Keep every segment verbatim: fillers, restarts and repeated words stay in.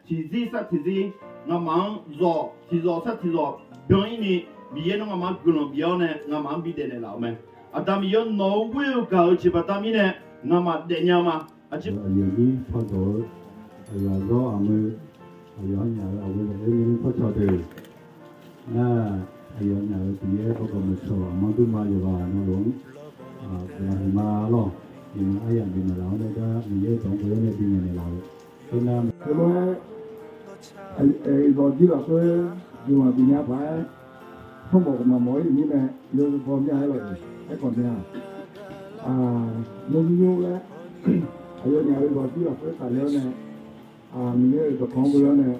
Tiqzir sar tiqzir, ngamaf-anr zawq tiqzawq sar tiqzawq byan-ir ni, Miqyaer nawr ngamaf-anr guiqlanq bif-awr nae ngamaf-anr bidaef naeqlaf-euq mae. Aqda Miqyaer-anr nawq-eu ghoer-eu gaq-eu jeq baqda mirnae ngamaf daefnya ma. Aqyawf-ir pawdawq-eu, aqyawf zawr aqmui, aqyawf-anr nyaf-eu aqgeu naeq-aer nymr pawrcawq deuq nar, aqyawf nyaf-euq Miqyaer bawgawq maeqcawq aqmanr durma yawqghaq navluf-anr guiqlanq huiqma lawr. Iqnan aryamq bifnaeq laf-awr nae gar Miqyaer-eu dawq-anr ghoe-awr nae bingaeq naeqlaf-eu. Khoernar, khoerlof-aer, aqyawf-ir lafkhoer guiqlanq bifnya paq-aer, smrmawf maqmawf-ir mirnae, yawzeu baw mya-aer laf-euq aerkhawf mya. Nymrnymr laer, aqyawfnyaf-euq lafjir lafkhoer tafler-awr nae, Miqyaer-euq dawqkawq-anr ghoe-awr nae,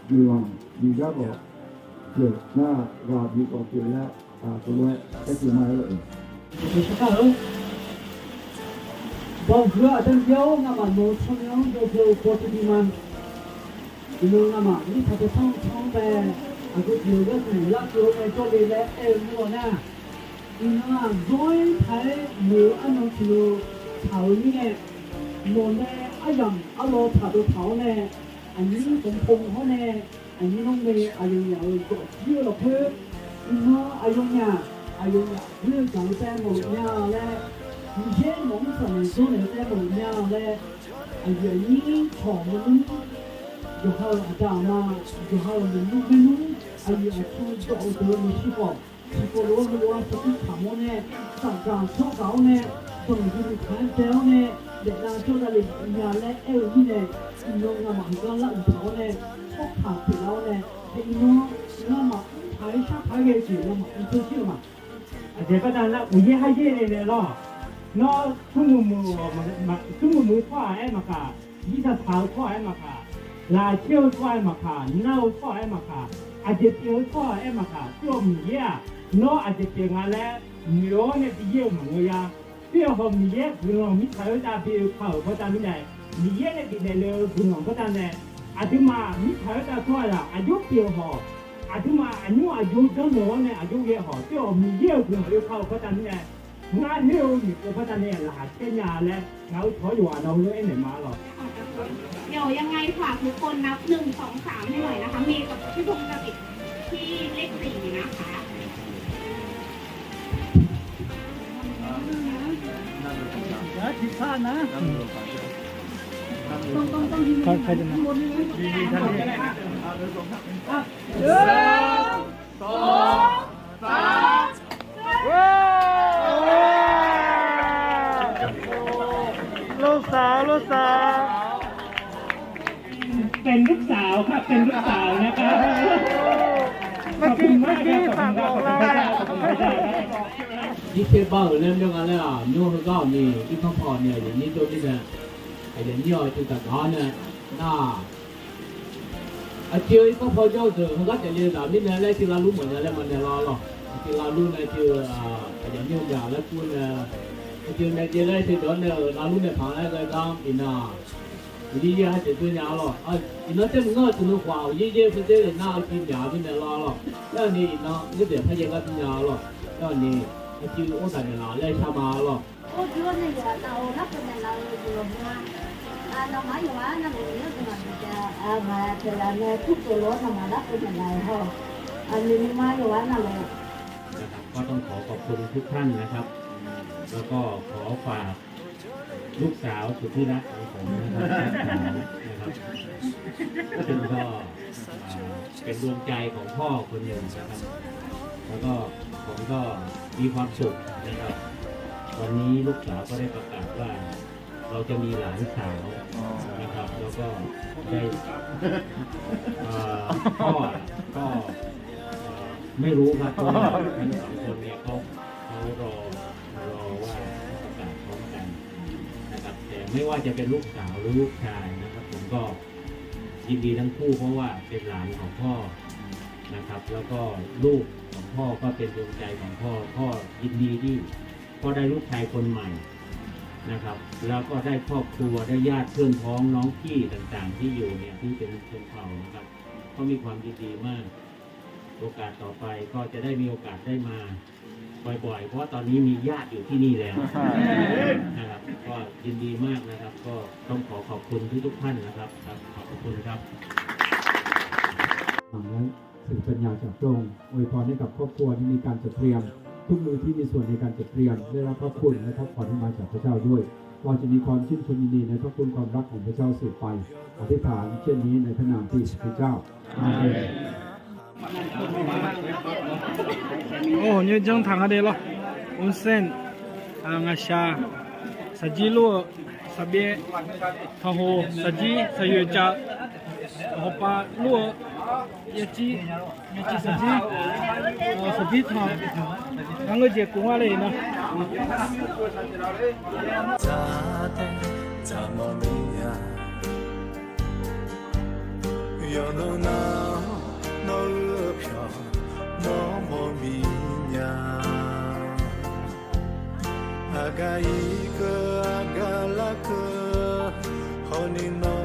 guiqlanq bif gar khawf, pyeuf nar, ghaq bif khawf pyeuf laer, teulof-aer aer pyeuf ma-aer laf-euq. Bawhuiq-eu aqda Miqyaer-or, ngamaf nawq-eu tsawrmyanr-anr yawbaw-eu baw teubi ma. Iqnan ngamaf mirtsaq tae tanr tanr bae, aqgeu jeq-eu gharduq larkeuv-awr nae jawrle laer aer-eu mr-awr nar, iqnan-aq zawr-aer taq-aer muiq-eu arnan tiqnan taq-euq mirnae, nawq nae aryamq arlawr taqdawq taq-awr nae, aqnyir danqpov hawr nae, aqnyir nanrnae aqyawfnyaf-euq gawfjir-eu lafkhoer, iqnan aqyawfnyaf, aqyawfnyaf ghoer-eu gaq-eu taev mawf-eu mya laer, Miqyaer nawq-anr saqlaq zanrnaeq-eu taev mawf-eu mya laer, aqyuif aqnyir cawq-eu nmr, yawqha-euq aqda aqma, yawqha-euq nymr maernmr, aqyuif aqtsu jawr-eu deuq-eu maeqshi khawf, tiqkawv lof-aer heulof-aer sarkir taqmawr nae, safgaq tsawrgaq-awr nae, danqdui nuikaq-aer bae-awr nae, daefnav jawrdav le nya laer aer-eu mirnae, iqnan ngamaf heugar lar uqtaq-awr nae, tsawrkaq pyeuflar-awr nae, iqnan ngamaf mrtaq-aer shartaq-aer ghae-eu jeq ngamaf mr tawr jir-eu ma. Aqjeq baqda nar, uqyaer kharyaer le nae lawr. Nawr smrmuiq muiq-awq, smrmuiq muiq-eu tsawrhaq-aer maqkaq, zirtaq taq-eu tsawrhaq-aer maqkaq, laqcaer-eu tsawrhaq-aer maqkaq, nar-eu tsawrhaq-aer maqkaq, aqjeq pyeuf-eu tsawrhaq-aer maqkaq, tov-awq Miqyaer-aq, nawr aqjeq pyeuf nga laer noeq-awr nae bi yaer-eu maqngeur ya. Tov-awq Miqyaer guiqlanq mirtsaq khoertav bi oeka-euq baqda mirnae, Miqyaer nae bifnaeq le-eu guiqlanq baqda nae, aqduimaf mirtsaq khoertav tsawrhaq-aq, aqjox pyeuf-eu hawq, aqduimaf aqnymr aqjox janrnaeq-awr nae aqjox ghae hawq, tov-awq Miqyaer-euq guiqlanq oeka-euq baqda mirnae, ngar noer-eu noeqkeuv baqda nae laqcaer nya laer ngaq-euq tawq-awr yawqghaq nawq-eu lof-aer naeq ma lawq. เดี๋ยวยังไงฝากทุกคนนับหนึ่งสองสามให้หน่อยนะคะ มีกับพี่พงษ์กติกที่เลขสี่นะคะ อย่าผิดพลาดนะ ต้องต้องต้องยืนข้างบนนี่นะ หนึ่ง สอง สาม ลูกสาว ลูกสาว เป็นลูกสาวครับ เป็นลูกสาวนะครับ เมื่อกี้ เมื่อกี้ฝากบอกลา Yirtser bar-euq laer myanr nga laer-aq, nymr heugar-awq ni irkanr paw ni aqyawf nyir jawr mirnae, aqyawf nyir-awq teugar gaq-awr nae, nar, aqjeq-eu irkanr paw jawr-eu deuq heugar taef le-eu zaq mirnae laer teular lur mawfnya laer mawfnya lar lawq. Teular lur nae teu, aqyawf nyir-eu myaq laer kur nae, aqjeq nae jeq laer teu dawq-awr nae-euq lar lur nae paq laer ghae gar iqnan Uqdir yaer har jeq dzoer nya-a lawq. Iqnan tser maqngeur-eu tiqnan khawf-aq, uqdir yaer-eu pyaeqdzer le nar-eu jiv myaq-eu mirnae lar-a lawq. Aerkhawf ni iqnan ngeur daef paryaer gar bi nya-a lawq. Aerkhawf ni aqjeq-eu ardaq naeqlaf laer shar ma-a lawq. โอ้ yawqghaq navluf-anr guiqlanq bif-a. Nawmaf-anr yawqghaq navluf-anr guiqlanq bif-a. Aqmaf taeqlaf nae kurkeuv lof-aer nawmaf larkeuv naeqlaf-euq haw. Aqnoeq nuima yawqghaq navluf นะครับ ก็ต้องขอขอบคุณทุกท่านนะครับ แล้วก็ขอฝาก ลูกสาวสุดที่รักของผมนะครับ นะครับ ซึ่งก็ อ่า เป็นดวงใจของพ่อคนหนึ่งนะครับ แล้วก็ผมก็มีความสุขนะครับ วันนี้ลูกสาวก็ได้ประกาศว่า เราจะมีหลานสาวนะครับ แล้วก็ได้ เอ่อ พ่อก็ เอ่อ ไม่รู้ครับ เพราะว่าทั้งสองคนเนี่ยเขา เขารอ รอว่าประกาศพร้อมกันนะครับ แต่ไม่ว่าจะเป็นลูกสาวหรือลูกชายนะครับ ผมก็ยินดีทั้งคู่ เพราะว่าเป็นหลานของพ่อนะครับ แล้วก็ลูกของพ่อก็เป็นดวงใจของพ่อ พ่อยินดีที่พ่อได้ลูกชายคนใหม่นะครับ แล้วก็ได้ครอบครัว ได้ญาติเพื่อนพ้องน้องพี่ต่างๆที่อยู่เนี่ย ที่เป็นชนเผ่านะครับ ก็มีความยินดีมาก โอกาสต่อไปก็จะได้มีโอกาสได้มา บ่อยๆ เพราะว่าตอนนี้มีญาติอยู่ที่นี่แล้วนะครับ ก็ยินดีมากนะครับ ก็ต้องขอขอบคุณทุกๆท่านนะครับ ครับ ขอบพระคุณครับ ฟังแล้ว สื่อปัญญาจากพระองค์ อวยพรให้กับครอบครัวที่มีการจัดเตรียม ทุกมือที่มีส่วนในการจัดเตรียม ได้รับพระคุณและพระพรที่มาจากพระเจ้าด้วย เราจะมีความชื่นชมยินดีในพระคุณความรักของพระเจ้าสืบไป อธิษฐานเช่นนี้ในพระนามพระเยซูคริสต์เจ้า อาเมน Or, nymr janr taq ngar de lawr. Mrsaev, ngaqshaq, saqjir lur-eu, saqbyaev, tanqhoq, saqjir, saqyoeq cav, hawpav lur-eu, yaciv, yaciv saqjir, saqjir tanq, ngar ngeur jeq kov ngar le iqnan. Dzaqmawf miqnya, yawqnan nar nawr-eu pyawq mawrmawf miqnya. Aqgaf irkeuv aqgaf larkeuv hawni nawr